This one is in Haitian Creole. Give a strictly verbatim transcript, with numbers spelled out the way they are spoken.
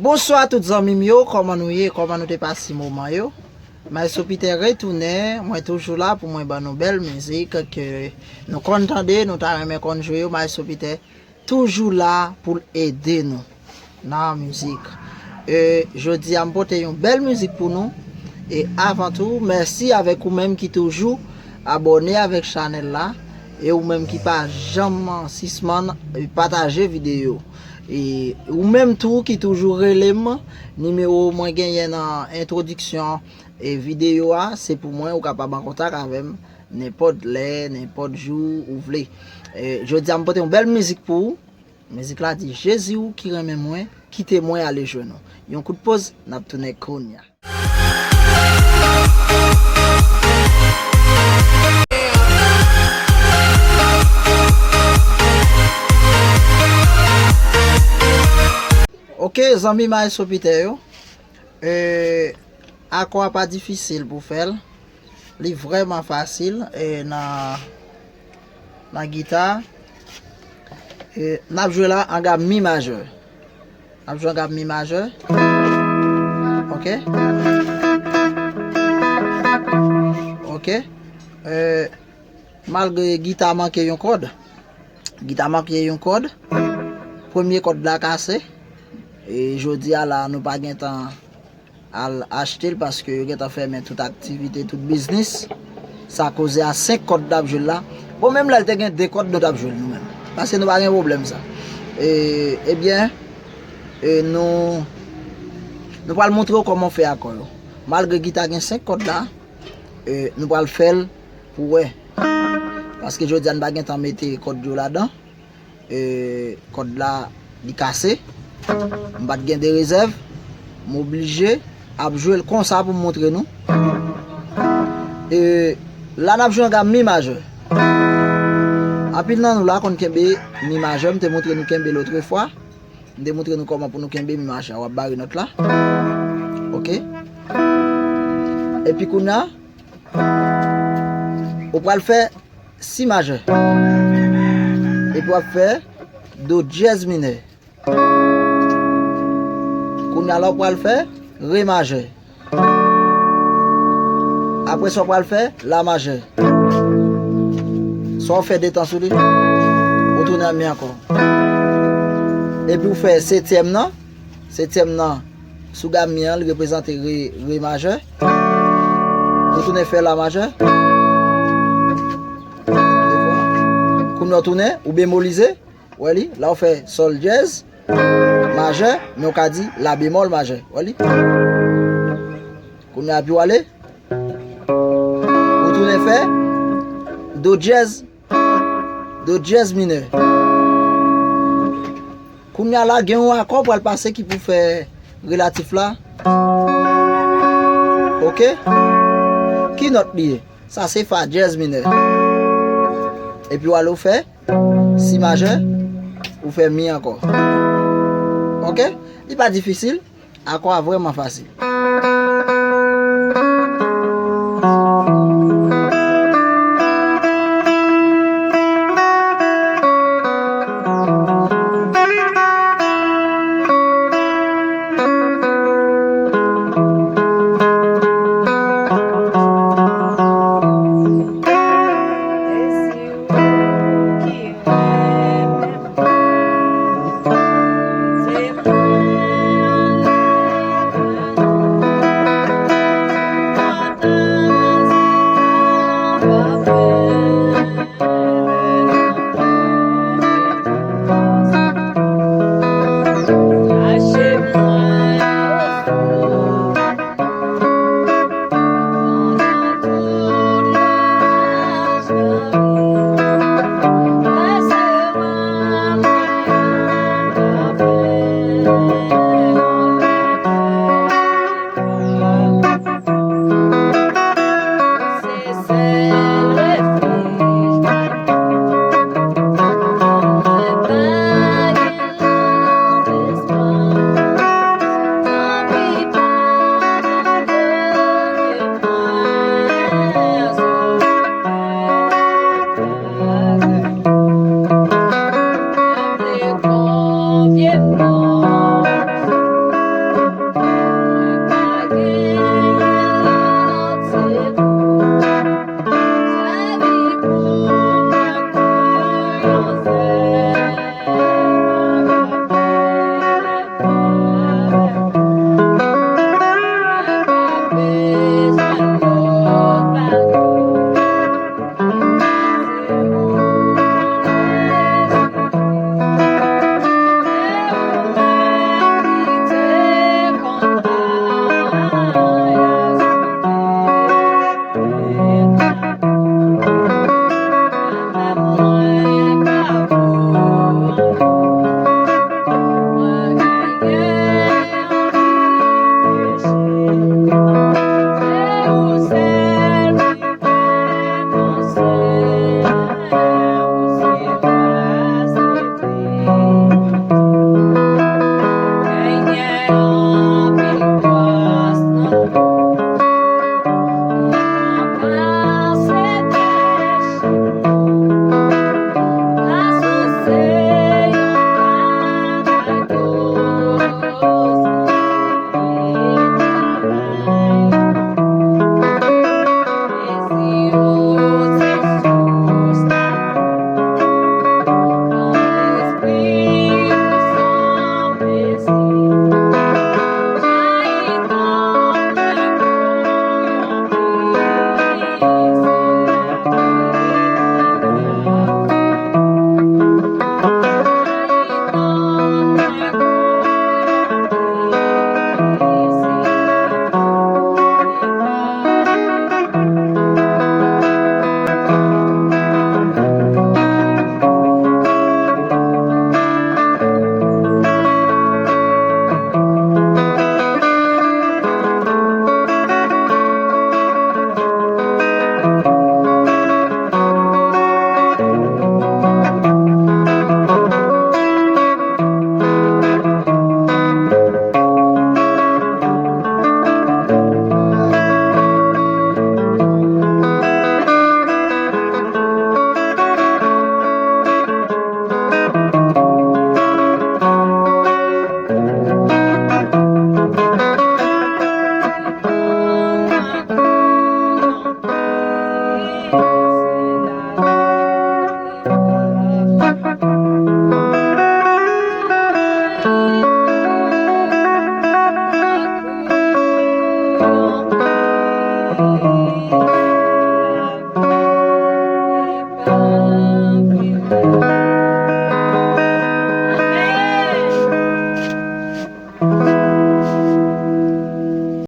Bonswa tout zanmi m yo, kòman nou ye? Kòman nou te pase moman yo? Maestro Peter retounen, mwen toujou la pou mwen ban nou bèl mizik ke nou konn tande, nou ta renmen konn jwe yo. Maestro Peter toujou la pou l ede nou nan mizik. E, jodi a m pote yon bèl mizik pou nou. E avan tou, mèsi avèk ou menm ki toujou abòne avèk chanèl la. E ou menm ki pa janm sispann pataje videyo. E ou menm tou ki toujou rele m, nimewo mwen genyen nan entwodiksyon e videyo a, se pou mwen, ou kapab an kontak avè m nenpòt lè, nenpòt jou ou vle. E, jodi a m pote yon bèl mizik pou ou. Mizik la di, Jezi ou ki renmen mwen, kite mwen ale jwenn ou. Yon kout poz, n ap tounen kounye a. Ok, zanmi Maestro Peter yo, e, akò a pa difisil pou fè l. Li vrèman fasil, e, nan, nan gita. E, n ap jwe la an gam mi majè. N ap jwe an gam mi majè. Ok? Ok? E, malgre gita manke yon kòd, gita manke yon kòd, premye kòd la kase. E jodi a la, nou pa gen tan al achte l paske yo gentan fèmen tout aktivite, tout biznis. Sa koze a senk kòd n ap jwe l la. Bon, menm lè l te gen de kòd, nou t ap jwe l nou menm. Paske nou pa gen pwoblèm sa. E, ebyen, e, nou, nou pral montre w kòman w fè akò yo. Malgre gita gen senk kòd la, e, nou pral fè l pou w wè. Paske jodi a n pa gen tan mete kòd yo ladan. E, kòd la, li kase. M pa t gen de rezèv. M oblije ap jwe l konsa pou m montre nou. E, la n ap jwe an gam mi majè. Anpil nan nou la konn kenbe mi majè. M te montre nou kenbe l otrefwa. M te montre nou kòman pou nou kenbe mi majè. W ap bare nòt la. Ok. Epi kounye a, ou pral fè si majè. Epi w ap fè do dyèz minè. Kounye a la w pral fè re majè. Apre sa w pral fè la majè. Sa w fè de tan sou li, ou tounen an mi ankò. Epi w fè setyèm nan. Setyèm nan, sou gam mi an, li reprezante re, re majè. Ou tounen fè la majè. Kounye a w tounen, ou bemolize. Wè li, la w fè sòl dyèz, majè, men w ka di la bemòl majè. Wè li. Kounye a epi w ale. Ou tounen fè do dyèz, do dyèz minè. Kounye a la, gen yon akò pral pase ki pou fè relatif la. Ok? Ki nòt li ye? Sa se fa dyèz minè. Epi w ale w fè si majè, ou fè mi ankò. Ok? Li pa difisil. Akò a vrèman fasil.